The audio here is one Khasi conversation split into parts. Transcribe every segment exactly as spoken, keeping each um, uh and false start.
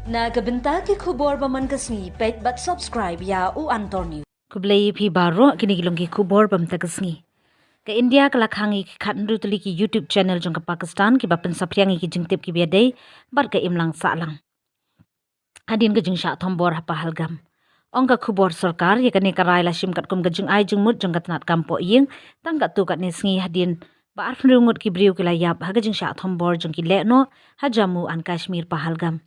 Na ka bynta ki khubor ba man ka sngi, peit bad subscribe ïa U Antor News. Khublei ïa phi baroh, kine ki long ki khubor ba mynta ka sngi. Ka India ka la khang ïa ki khathynriew tylli ki YouTube channel jong ka Pakistan kiba pynsaphriang ïa ki jingtip kiba ïadei bad ka imlang sahlang hadien ka jingshah thombor ha Pahalgam. Ong ka khubor sorkar, ïa kane ka rai la shim katkum ka jingai jingmut jong ka tnat kam pohïing, tang katto katne sngi hadien ba arphew ngut ki briew ki la ïap ha ka jingshah thombor jong ki lehnoh ha Jammu and Kashmir, Pahalgam.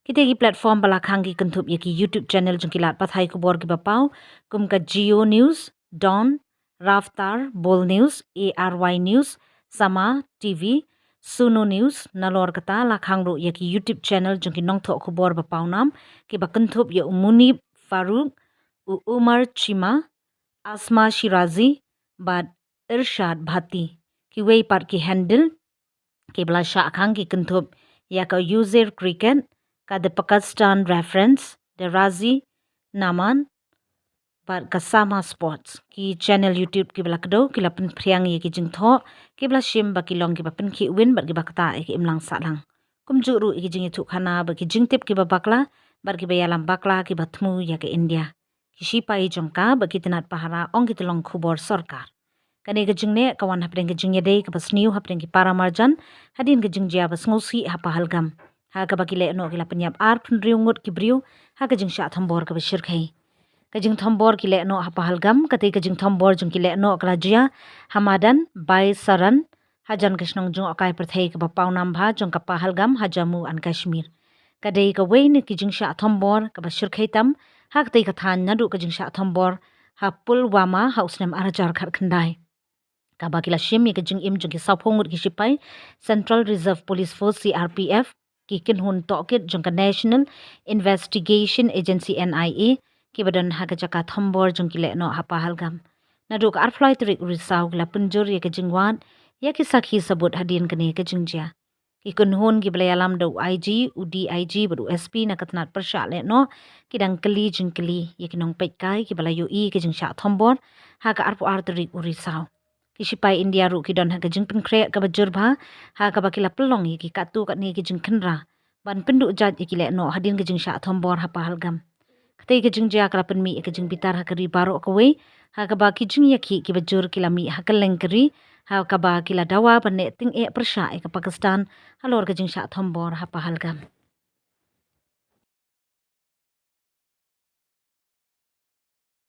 Kita ki platform ba la khang ki kynthup ïa ki YouTube channel jong ki lad pathai khubor kiba paw kum ka Jio News, Dawn, Raftar, Bold News, A R Y News, Sama T V, Suno News. Nalor kata la khang ruh ïa ki YouTube channel jong ki nongthoh khubor ba pawnam kiba kynthup ïa u Munib Farooq, u Umar Chima, Asma Shirazi bad Irshad Bhatti. Kiwei pat ki handle kiba la shah khang ki kynthup ïa ka User Cricket, ka The Pakistan Reference, The Razi Naman bad ka Sama Sports. Ki channel YouTube kiba la kdew ki la pynphriang ïa ki jingthoh kiba la shim ba ki long kiba pynkhih win bad kiba ktah ïa ka imlang sahlang. Kumjuh ruh ïa ki jingïathuhkhana bad ki jingtip kiba bakla bad kiba ïalam bakla kiba thmu ïa ka India. Ki shipai jong ka bad ki tnat pahara, ong ki tyllong khubor sorkar. Kane ka jingneh ka wan hapdeng ka jingïadei kaba sniew hapdeng ki para marjan hadien ka jingjia ba sngewsih ha Pahalgam, ha kaba ki lehnoh ki la pynïap arphew ngut ki briew ha ka jingshah thombor kaba shyrkhei. Ka jingthombor ki lehnoh ha Pahalgam, kata ka jingthombor jong ki lehnoh ka la jia ha madan Baisaran, hajan ka shnong jngohkai pyrthei kaba pawnam bha jong ka Pahalgam ha Jammu and Kashmir. Ka dei kawei na ki jingshah thombor kaba shyrkhei tam ha katei ka thaiñ naduh ka jingshah thombor ha Pulwama ha u snem ar hajar khatkhyndai. Kaba ki la shim ïa ka jingim jong ki sawphew ngut ki shipai Central Reserve Police Force, C R P F, ki kynhun tohkit jong ka National Investigation Agency, N I A, kiba don ha ka jaka thombor jong ki lehnoh ha Pahalgam. Naduh ka arphew lai tarik u Risaw ki la pynjur ïa ka jingwad ïa ki sakhi sabut hadien kane ka jingjia. Ki kynhun kiba la ïalam da u I G, u D I G bad u S P na ka tnat pyrshah lehnoh ki dang kylli jingkylli ïa ki nongpeitkai kiba la ïohi ka jingshah thombor ha ka arphew ar tarik u Risaw. Ki shipai India ruh ki don ha ka jingpynkhreh kaba jur bha ha kaba ki la pynlong ïa ki katto katne ki jingkhynra ban pynduh jait ïa ki lehnoh hadien ka jingshah thombor ha Pahalgam. Katei ka jingjia ka la pynmih ïa ka jingbitar ha ka ri baroh kawei, ha kaba ki jingïakhih kiba jur ki la mih ha kylleng ka ri, ha kaba ki la dawa ban neh tyngeh pyrshah ïa ka Pakistan halor ka jingshah thombor ha Pahalgam.